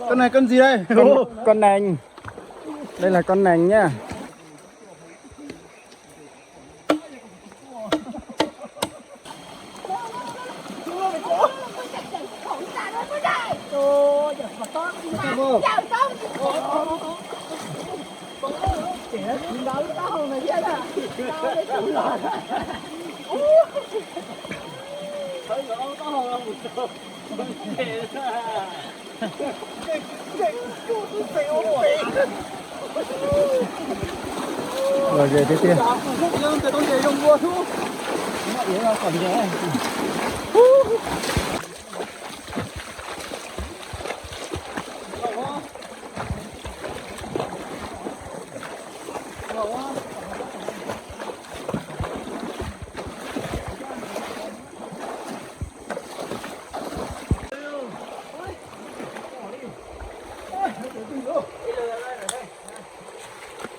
Con này con gì đây? Con, con nành. Đây là con nành nhá. Lom zem tiag tiag.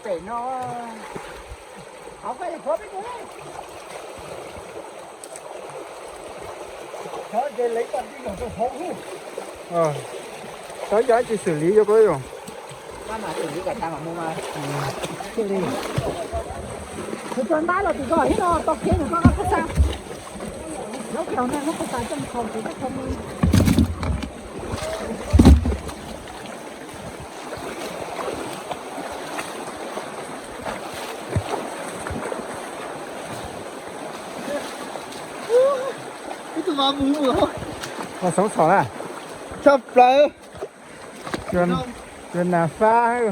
Pem no, hauv koj yuav khuav peb tus. Xyov ces lev kom tij kom rau hauv. Xyov yog ib tsis xws li yuav koj yog. Kuv tso ntab los tim koj ib no tau kev mus koj koj xa. Lub kaus ne lub koj xa coj mus khaus kuv koj khaus mus. Los xoov xom na. Tshaj plaws. Cuag nas fab.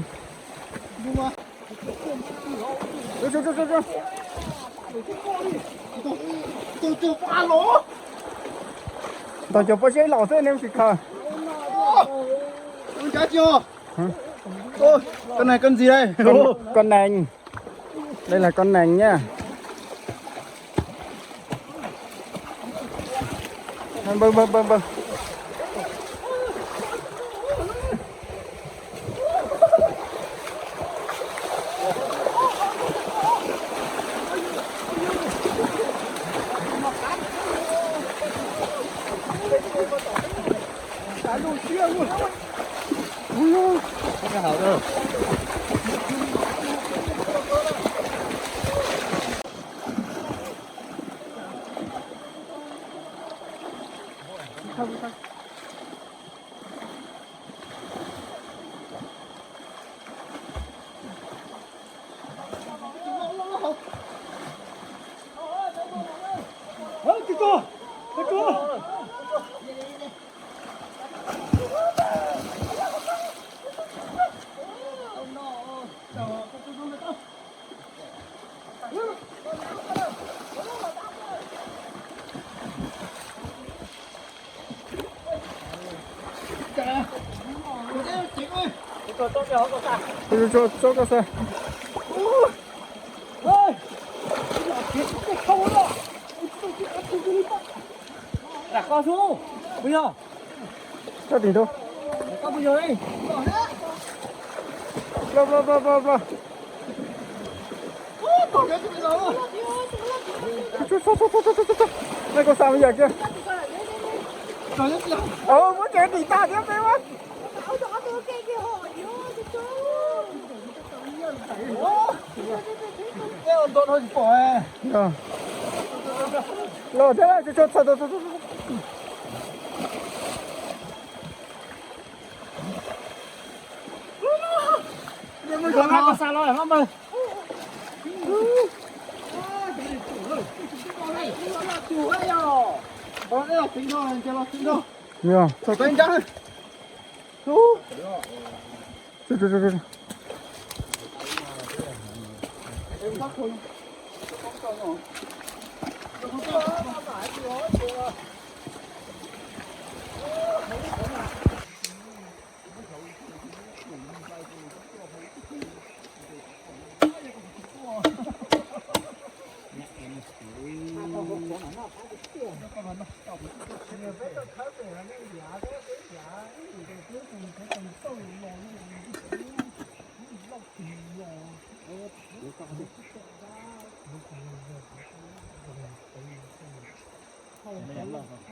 Ntaus cov pob zeb los xwb nej tsis khaws. Con này con gì đây? Con, con nành. Đây là con nành nhá. Npawg, npawg, npawg, npawg. Tso, tso, tso koj xa. Lam koj xwb, puas yog? Koj tim ntug. Ploj, ploj, ploj, ploj, ploj. Nej koj xa me yam kiag. Muab tsev dim tag thiab peb mas. Los thiab, tso, tso, tso, tso. Yog. Tso, tso, tso, tso. Nyob zoo.